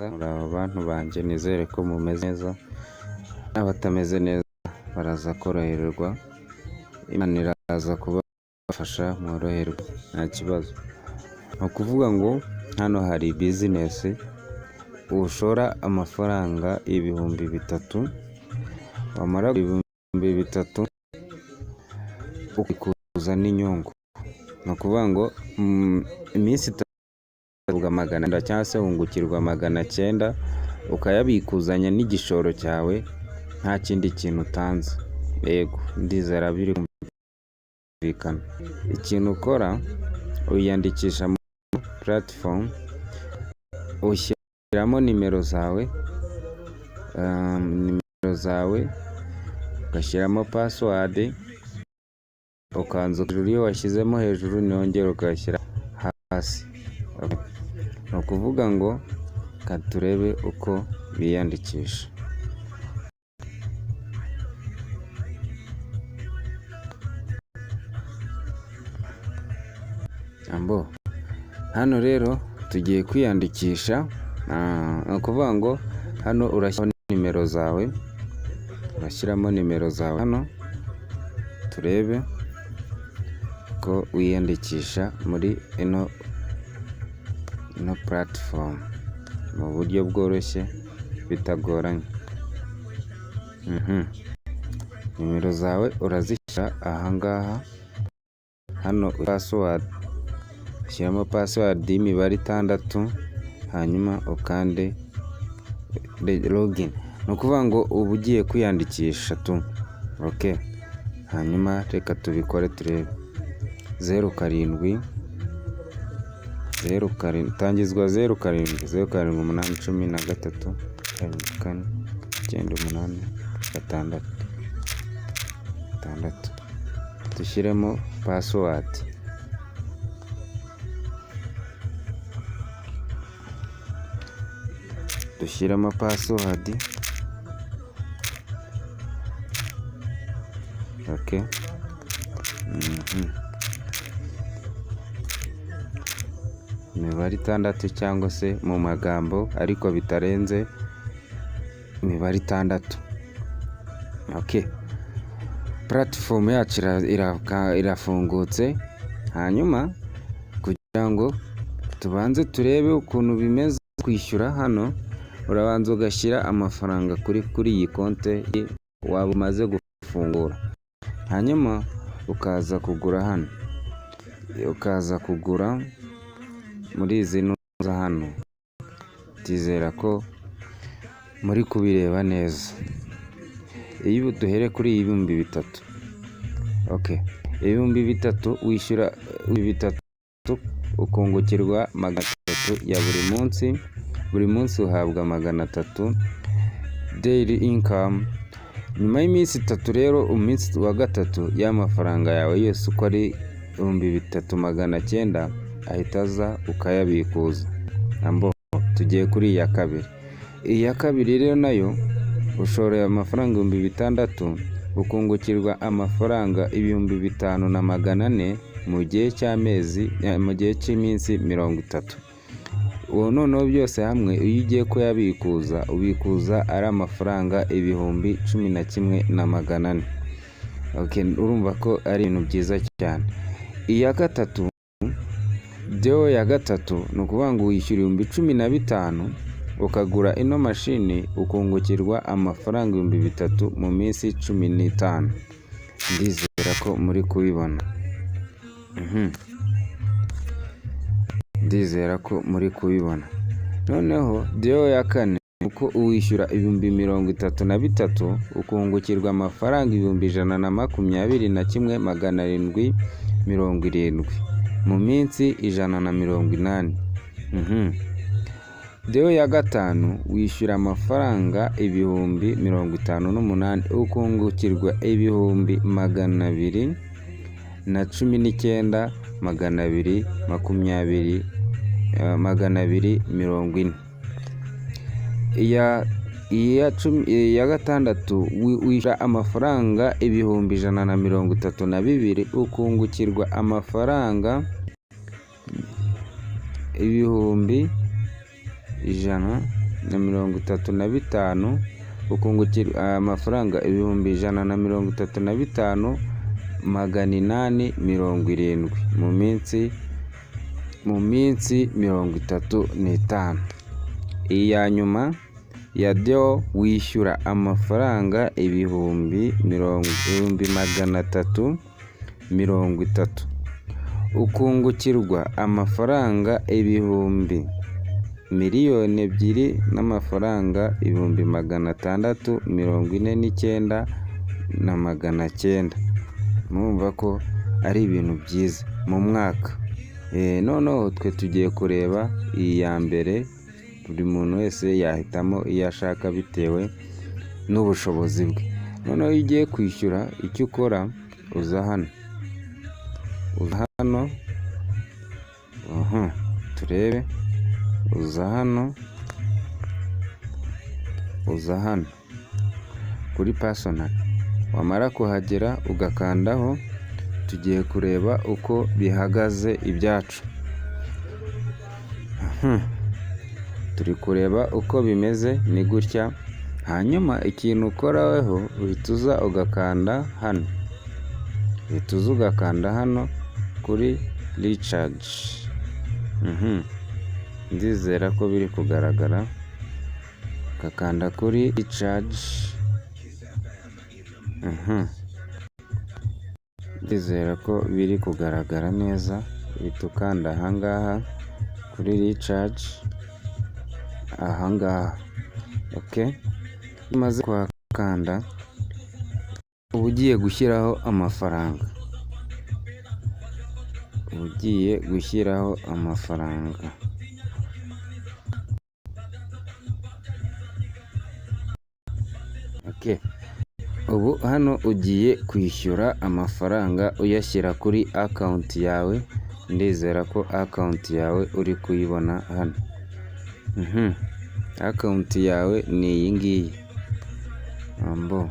Muraho bantu banjye, nizere ko mumeze neza, n'abatameze neza baraza koroherwa, Imana iraza kubafasha mworoherwe nta kibazo. Ni ukuvuga ngo hano hari business ushora amafaranga 3000, wamara 3000 ukikuza n'inyungu. Ni ukuvuga ngo iminsi 3 magana cyangwa se wungukirwa 900, ukayabikuzanya n'igishoro cyawe nta kindi kintu utanze. Yego, ndizera biri kumvikana. Ikintu ukora, wiyandikisha muri platform, ushyiramo nimero zawe, ugashyiramo password, ukanza iyo washyizemo hejuru ntiwongere ukayashyira hasi. Ni ukuvuga ngo reka turebe uko biyandikisha. Ambo hano rero tugiye kwiyandikisha, ni ukuvuga ngo hano urashyiraho nimero zawe, urashyiramo nimero zawe hano, turebe ko wiyandikisha muri ino platform mu buryo bworoshye bitagoranye. Nimero zawe urazishyira aha ngaha, hano password, ushyiramo password y'imibare itandatu, hanyuma ukande login. Ni ukuvuga ngo uba ugiye kwiyandikisha tu. Okay, hanyuma reka tubikore turebe. 07, 07, tangizwa 07, 07 8 13 7 4 9 8 6 6. Dushyiremo password. Dushyiremo password. Okay. Imibare itandatu cyangwa se mu magambo ariko bitarenze imibare itandatu. Okay. Platform yacu irafungutse, hanyuma kugira ngo tubanze turebe ukuntu bimeze kwishyura hano, urabanza ugashyira amafaranga kuri iyi konti waba umaze gufungura, hanyuma ukaza kugura hano, ukaza kugura muri izi ntuza hano. Ndizera ko muri kubireba neza. Iyo duhere kuri iyi 3000. Okay. 3000, wishyura 3000 ukungukirwa 300 ya buri munsi, buri munsi uhabwa 300 daily income. Nyuma y'iminsi 3 rero, umunsi wa gatatu, y'amafaranga yawe yose uko ari 3900 ahita aza ukayabikuza. Ambo tugiye kuri iyi ya kabiri. Iyi ya kabiri rero nayo ushoreye amafaranga 6000, ukungukirwa amafaranga 5400 mu gihe cy'amezi, mu gihe cy'iminsi 30. Uwo noneho byose hamwe iyo ugiye kuyabikuza, ubikuza ari amafaranga 11,400. Okay, urumva ko ari ibintu byiza cyane. Iya gatatu, deal ya gatatu, ni ukuvuga ngo wishyura 15,000 ukagura ino mashini, ukungukirwa amafaranga 3000 mu minsi 15. Ndizera ko muri kubibona. Ndizera ko muri kubibona. Noneho deal ya kane, uko uwishyura 33,000 ukungukirwa amafaranga 121,770 mu minsi 180. Deal ya gatanu, wishyura amafaranga 58,000 ukungukirwa 219,220, 240. Iya gatandatu, wishyura amafaranga 132,000 ukungukirwa amafaranga ibihumbi ijana na 35, ukungukirwa amafaranga 135,870 mu minsi 35. Iyi ya nyuma ya Deo, wishyura amafaranga 330,000, ukungukirwa amafaranga 2,649,600 n'amafaranga. Murumva ko ari ibintu byiza mu mwaka. Noneho twe tugiye kureba iyi ya mbere. Buri muntu wese yahitamo iyo ashaka bitewe n'ubushobozi bwe. Noneho iyo ugiye kwishyura, icyo ukora, uza hano, turebe, uza hano kuri personal, wamara kuhagera ugakandaho. Tugiye kureba uko bihagaze ibyacu. Turi kureba uko bimeze, ni gutya. Hanyuma ikintu ukora weho, uhita uza ugakanda hano, uhita uza ugakanda hano kuri recharge. Ndizera ko biri kugaragara. Ugakanda kuri recharge. Ndizera ko biri kugaragara neza. Uhita ukanda ahangaha kuri recharge, ahangaha. Okay, iyo umaze kuhakanda uba ugiye gushyiraho amafaranga, uba ugiye gushyiraho amafaranga. Okay, ubu hano ugiye kwishyura amafaranga uyashyira kuri account yawe. Ndizera ko account yawe uri kuyibona hano. Account yawe ni iyi ngiyi, ambo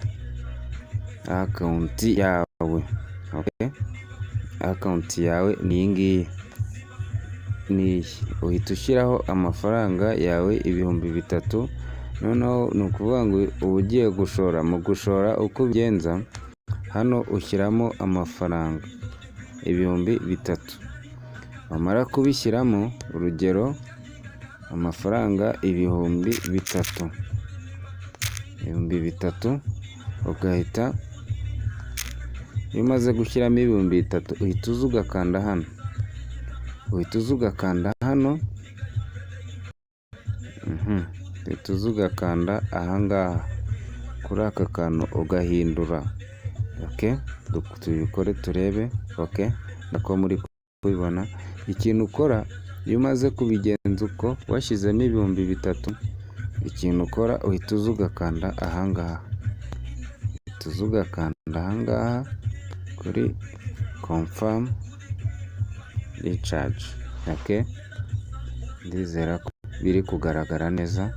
account yawe, okay, account yawe ni iyi ngiyi, ni iyi. Uhita ushyiraho amafaranga yawe 3000. Noneho ni ukuvuga ngo uba ugiye gushora. Mu gushora uko ubigenza, hano ushyiramo amafaranga 3000. Wamara kubishyiramo, urugero amafaranga 3000, 3000, ugahita, iyo umaze gushyiramo 3000, uhita uza ugakanda hano, uhita uza ugakanda hano, uhita uza ugakanda ahangaha kuri aka kantu ugahindura. Okay, tubikore turebe. Okay, nako muri kubibona. Ikintu ukora iyo umaze kubigenza uko, washyizemo 3000, ikintu ukora uhita uza ugakanda ahangaha, uhita uza ugakanda ahangaha kuri confirm recharge. Okay, ndizera ko biri kugaragara neza.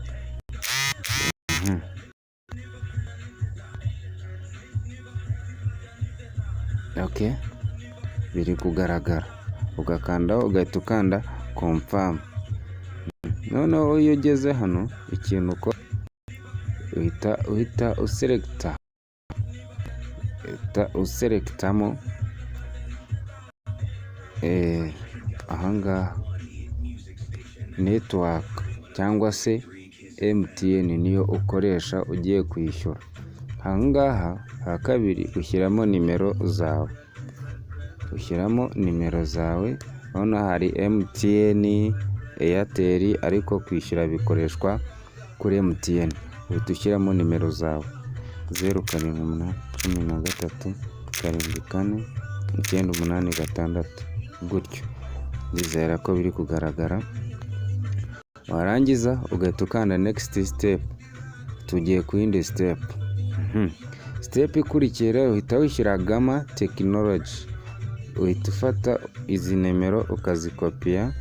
Okay, biri kugaragara. Ugakandaho, ugahita ukanda confirm. Noneho iyo ugeze hano, ikintu ukora uhita uselecta, uhita uselectamo ahangaha network cyangwa se MTN niyo ukoresha ugiye kwishyura. Ahangaha ha kabiri ushyiramo nimero zawe, ushyiramo nimero zawe. Urabona hari MTN, Airtel, ariko kwishyura bikoreshwa kuri MTN. Uhita ushyiramo nimero zawe: 078 13 74 986, gutyo. Ndizera ko biri kugaragara. Warangiza ugahita ukanda next step. Tugiye ku yindi step. Step ikurikiye rero, uhita wishyura Gamma Technology. Uhita ufata izi nimero ukazikopiya,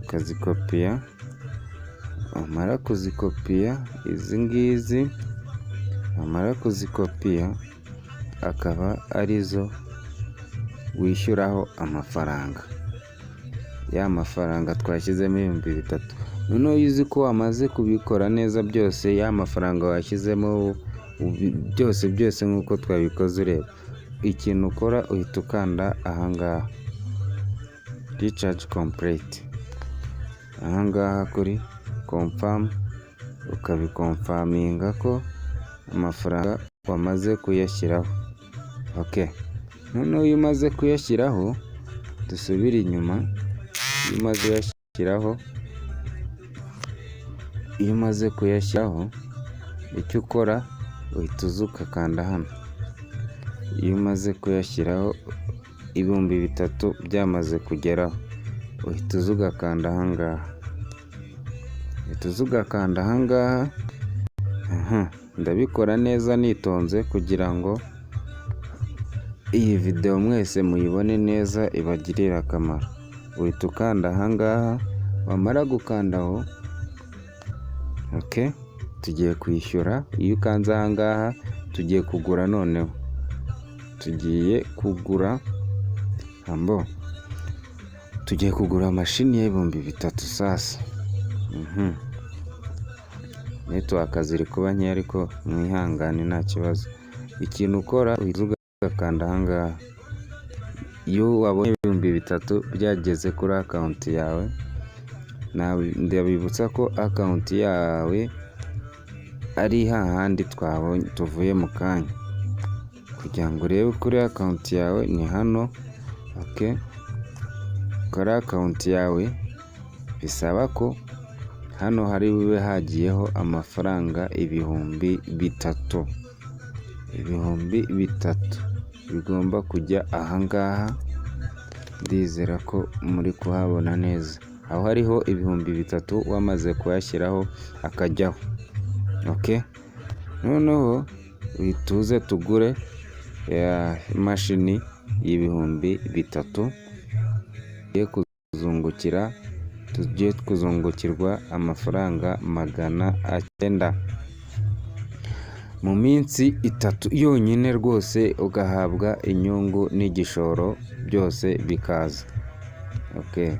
ukazikopiya. Wamara kuzikopiya izi ngizi, wamara kuzikopiya akaba arizo wishyuraho amafaranga, ya mafaranga twashyizemo 3000. Noneho iyo uzi ko wamaze kubikora neza byose, ya mafaranga washyizemo byose byose nk'uko twabikoze ureba, ikintu ukora uhita ukanda ahangaha "Recharge complete", ahangaha kuri "Confirm", ukabiconfirminga ko amafaranga wamaze kuyashyiraho. Okay, noneho iyo umaze kuyashyiraho, dusubire inyuma, iyo umaze kuyashyiraho, iyo umaze kuyashyiraho icyo ukora uhita uza ugakanda hano. Iyo umaze kuyashyiraho, 3000 byamaze kugeraho, uhita uza ugakanda ahangaha, uhita uza ugakanda ahangaha. Ndabikora neza nitonze kugira ngo iyi videwo mwese muyibone neza, ibagirire akamaro. Uhita ukanda ahangaha, wamara gukandaho, okay, tugiye kwishyura. Iyo ukanze ahangaha tugiye kugura, noneho tugiye kugura ambo, tugiye kugura mashini y'3000 sasa. Network ziri kuba nkeya ariko mwihangane, nta kibazo. Ikintu ukora uhita ugakanda ahangaha. Iyo wabonye 3000 byageze kuri account yawe, ndabibutsa ko account yawe ari hahandi twabonye tuvuye mu kanya. Kugira ngo urebe kuri account yawe ni hano, okay, kuri account yawe bisaba ko hano hari bube hagiyeho amafaranga 3000, 3000 bigomba kujya ahangaha. Ndizera ko muri kuhabona neza, aho hariho 3000 wamaze kuyashyiraho akajyaho. Okay, noneho tuze tugure imashini y'3000, tugiye kuzungukira, tugiye kuzungukirwa amafaranga 900 mu minsi 3 yonyine rwose, ugahabwa inyungu n'igishoro byose bikaza. Okay,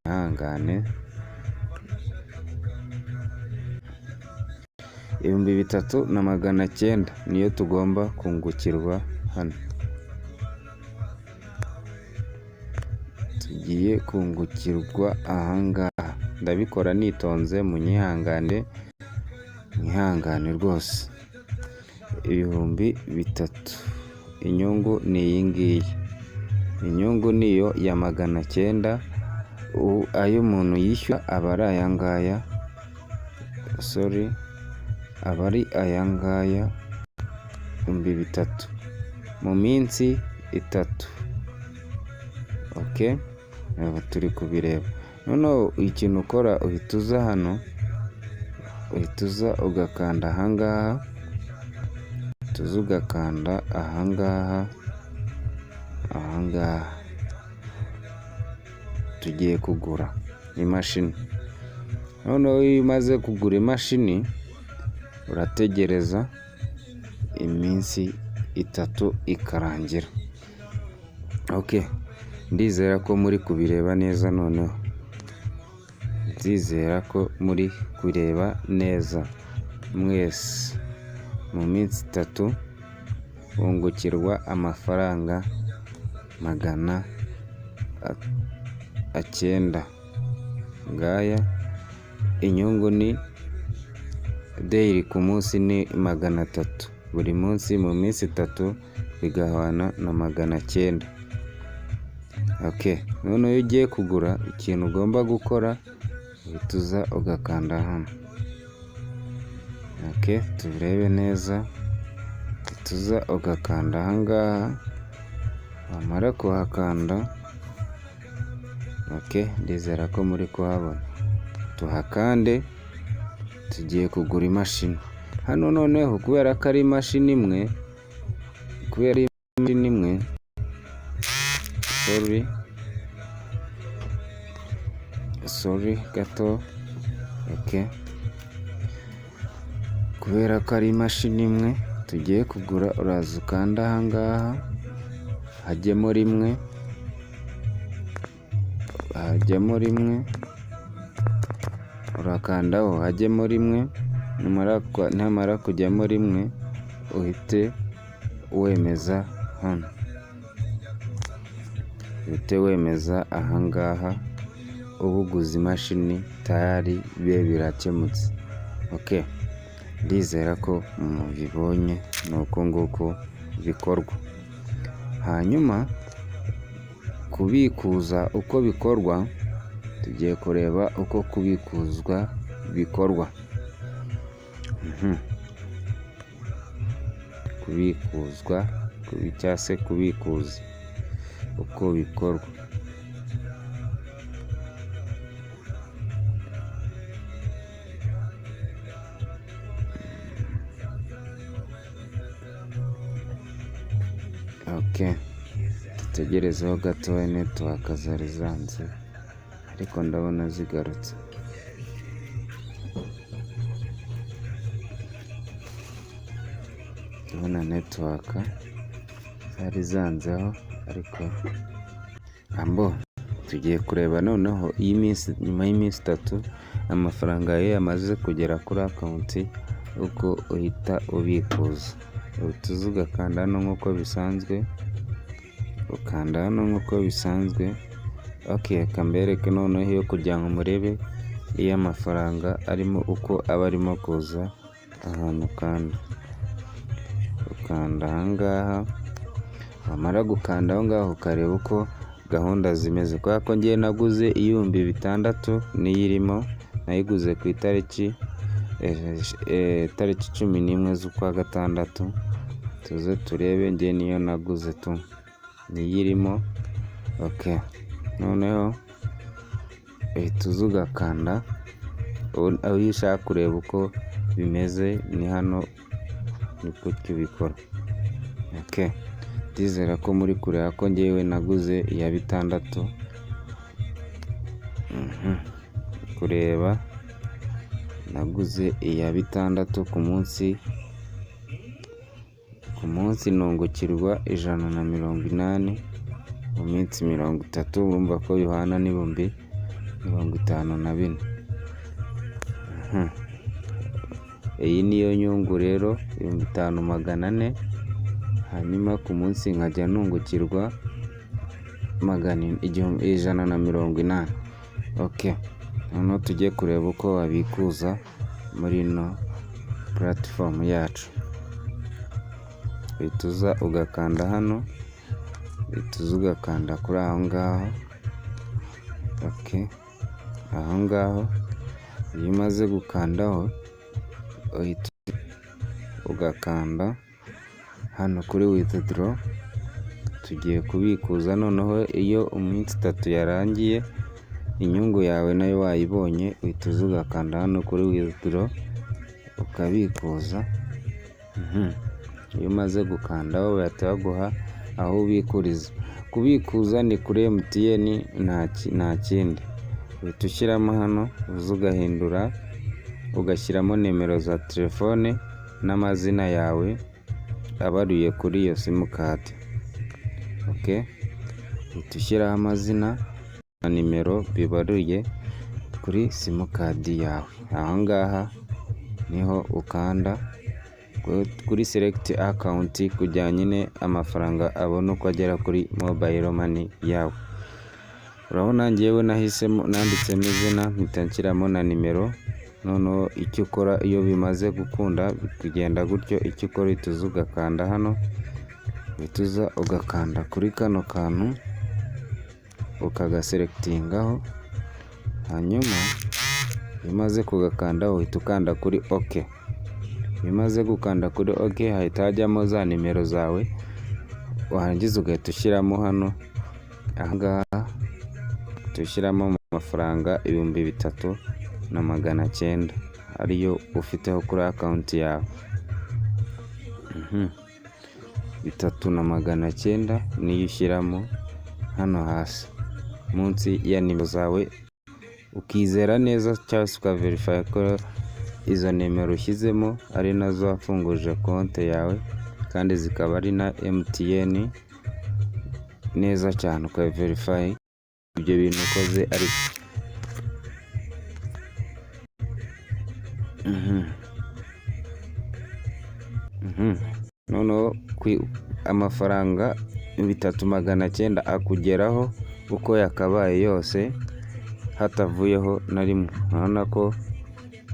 mwihangane, 3900 niyo tugomba kungukirwa hano, tugiye kungukirwa ahangaha. Ndabikora nitonze, munyihangane, mwihangane rwose. 3000, inyungu ni iyi ngiyi, inyungu niyo ya 900, ayo umuntu yishyura aba ari aya ngaya, sorry, aba ari aya ngaya 3000 mu minsi 3. Okay, turi kubireba. Noneho ikintu ukora uhita uza hano, uhita uza ugakanda ahangaha, uhita uza ugakanda ahangaha, ahangaha tugiye kugura imashini. Noneho iyo umaze kugura imashini urategereza iminsi 3 ikarangira. Okay, ndizera ko muri kubireba neza noneho, ndizera ko muri kureba neza mwese. Mu minsi 3 wungukirwa amafaranga 900 ngaya, inyungu ni daily, ku munsi ni 300 buri munsi, mu minsi 3 bigahwana na 900. Okay, noneho iyo ugiye kugura ikintu ugomba gukora uhita uza ugakanda hano. Okay, tubirebe neza, uhita uza ugakanda ahangaha, wamara kuhakanda, okay, ndizera ko muri kuhabona, tuhakande, tugiye kugura imashini. Hano noneho kubera ko ari imashini imwe, kubera ari imashini imwe, sorry, sorry gato, okay, kubera ko ari imashini imwe tugiye kugura, uraza ukanda ahangaha hajyemo rimwe, Hajyamo rimwe, urakandaho hajyemo rimwe, namara kujyamo rimwe uhite wemeza hano, uhite wemeza ahangaha, uba uguze imashini tayari bibe birakemutse. Okay, ndizera ko mubibonye, ni uku nguku bikorwa. Hanyuma kubikuza uko bikorwa, tugiye kureba uko kubikuzwa bikorwa. Kubikuzwa cyangwa se kubikuza uko bikorwa. Okay, dutegerezeho gatoya, network zari zanze ariko ndabona zigarutse. Ndabona network zari zanzeho ariko ambo tugiye kureba noneho iyi minsi, nyuma y'iminsi 3 amafaranga yawe yamaze kugera kuri account, uko uhita ubikuza. Uhita uza ugakanda hano nk'uko bisanzwe, ukanda hano nk'uko bisanzwe. Okay, reka mbereke noneho iyo kugira ngo murebe iyo amafaranga arimo uko aba arimo kuza ahantu ukanda. Ukanda ahangaha, wamara gukanda aho ngaho ukareba uko gahunda zimeze. Kubera ko ngiye naguze 6000 niyo irimo, nayiguze ku itariki 11 z'ukwa gatandatu. Tuze turebe, ngiye niyo naguze tu, niyo irimo. Okay, noneho uhita uza ugakanda, iyo ushaka kureba uko bimeze ni hano, ni gutyo ubikora. Okay, ndizera ko muri kureba ko ngewe naguze iya 6000. Kureba naguze iya 6000 ku munsi nungukirwa 180 mu minsi 30, urumva ko bihwana n'54,000. Iyi niyo nyungu rero, 5400, hanyuma ku munsi nkajya nungukirwa 180. Okay, noneho tujye kureba uko wabikuza muri ino platform yacu. Uhita uza ugakanda hano, uhita uza ugakanda kuri aho ngaho. Okay, aho ngaho iyo umaze gukandaho uhita ugakanda hano kuri withdraw. Tugiye kubikuza noneho iyo iminsi 3 yarangiye inyungu yawe nayo wayibonye, uhita uza ugakanda hano kuri withdraw ukabikuza. Iyo umaze gukandaho bahita baguha aho ubikuriza. Kubikuza ni kuri MTN, nta kindi. Uhita ushyiramo hano, uza ugahindura ugashyiramo nimero za telefone n'amazina yawe abaruye kuri iyo simukadi. Okay, uhita ushyiraho amazina na nimero bibaruye kuri simukadi yawe. Aha ngaha niho ukanda kuri select account kugira nyine amafaranga abone uko agera kuri mobile money yawe. Urabona njyewe nahisemo, nanditsemo izina mpita nshyiramo na nimero. Noneho icyo ukora iyo bimaze gukunda bikagenda gutyo, icyo ukora uhita uza ugakanda hano, uhita uza ugakanda kuri kano kantu ukagaselectingaho, hanyuma iyo umaze kugakandaho uhita ukanda kuri OK. Iyo umaze gukanda kuri OK hahita hajyamo za nimero zawe, warangiza ugahita ushyiramo hano aha ngaha, uhita ushyiramo amafaranga 3900 ariyo ufiteho kuri account yawe. 3900 niyo ushyiramo hano hasi munsi ya nimero zawe, ukizera neza cyangwa se ukaverifya ko izo nimero ushyizemo ari nazo wafunguje konti yawe, kandi zikaba ari na MTN neza cyane, ukaverify Ibyo bintu ukoze ari Noneho amafaranga 3,900 akugeraho uko yakabaye yose, hatavuyeho na rimwe. Urabona ko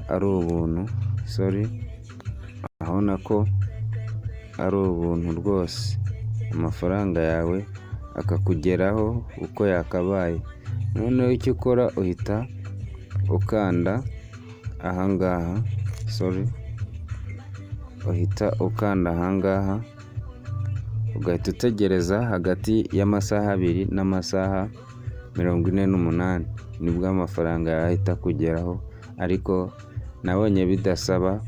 ari ubuntu, sorry, urabona ko ari ubuntu rwose, amafaranga yawe akakugeraho uko yakabaye. Noneho icyo ukora, uhita ukanda ahangaha, sorry, uhita ukanda ahangaha, ugahita utegereza hagati y'amasaha 2 n'amasaha 48, nibwo amafaranga yawe ahita akugeraho. Ariko nabonye bidasaba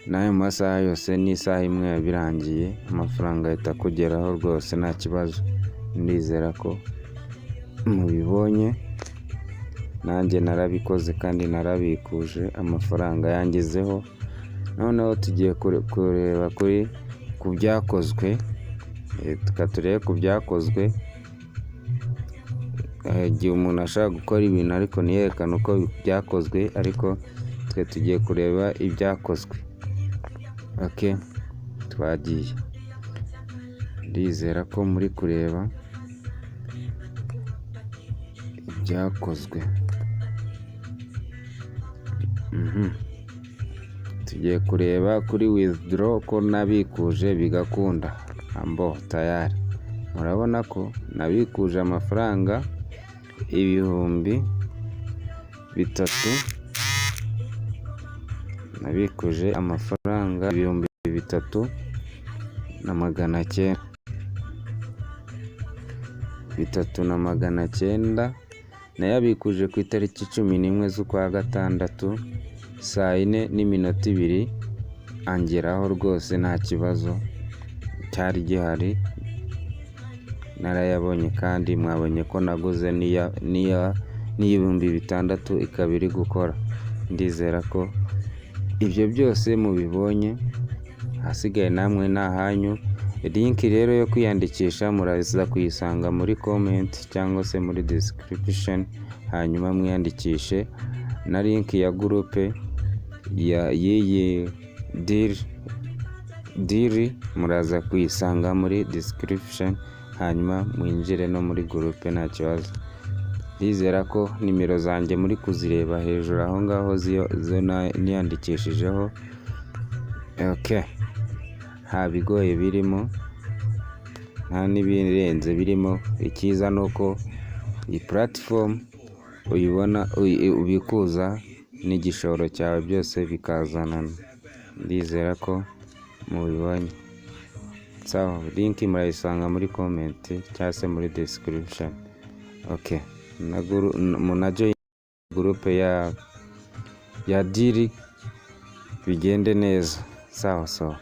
n'ayo masaha yose, n'isaha imwe biba birangiye, amafaranga ahita akugeraho rwose, nta kibazo. Ndizera ko mubibonye, nanjye narabikoze kandi narabikuje, amafaranga yangezeho. Noneho tugiye kureba kuri ku byakozwe, reka turebe ku byakozwe. Igihe umuntu ashaka gukora ibintu ariko ntiyerekane uko byakozwe, ariko twe tugiye kureba ibyakozwe. Okay, twagiye. Ndizera ko muri kureba ibyakozwe. Tugiye kureba kuri withdraw ko nabikuje bigakunda. Ambo tayari. Murabona ko nabikuje amafaranga 3000, nabikuje amafaranga 3,900, 3,900, nayabikuje ku itariki 11 z'ukwa gatandatu, saa 4:02, angeraho rwose nta kibazo cyari gihari, narayabonye. Kandi mwabonye ko naguze n'iy'ibihumbi 6000 ikaba iri gukora. Ndizera ko ibyo byose mubibonye, ahasigaye namwe ni ahanyu. Link rero yo kwiyandikisha muraza kuyisanga muri comment cyangwa se muri description, hanyuma mwiyandikishe, na link ya groupe y'iyi deal muraza kuyisanga muri description, hanyuma mwinjire no muri groupe nta kibazo. Ndizera ko nimero zanjye muri kuzireba hejuru aho ngaho zo niyandikishijeho. Okay, nta bigoye birimo, nta n'ibirenze birimo. Icyiza ni uko iyi platform uyibona ubikuza n'igishoro cyawe, byose bikazanana. Ndizera ko mubibonye. Sawa, link murayisanga muri comment cyangwa se muri description. Okay, munajoin groupe ya deal, bigende neza. Sawa sawa.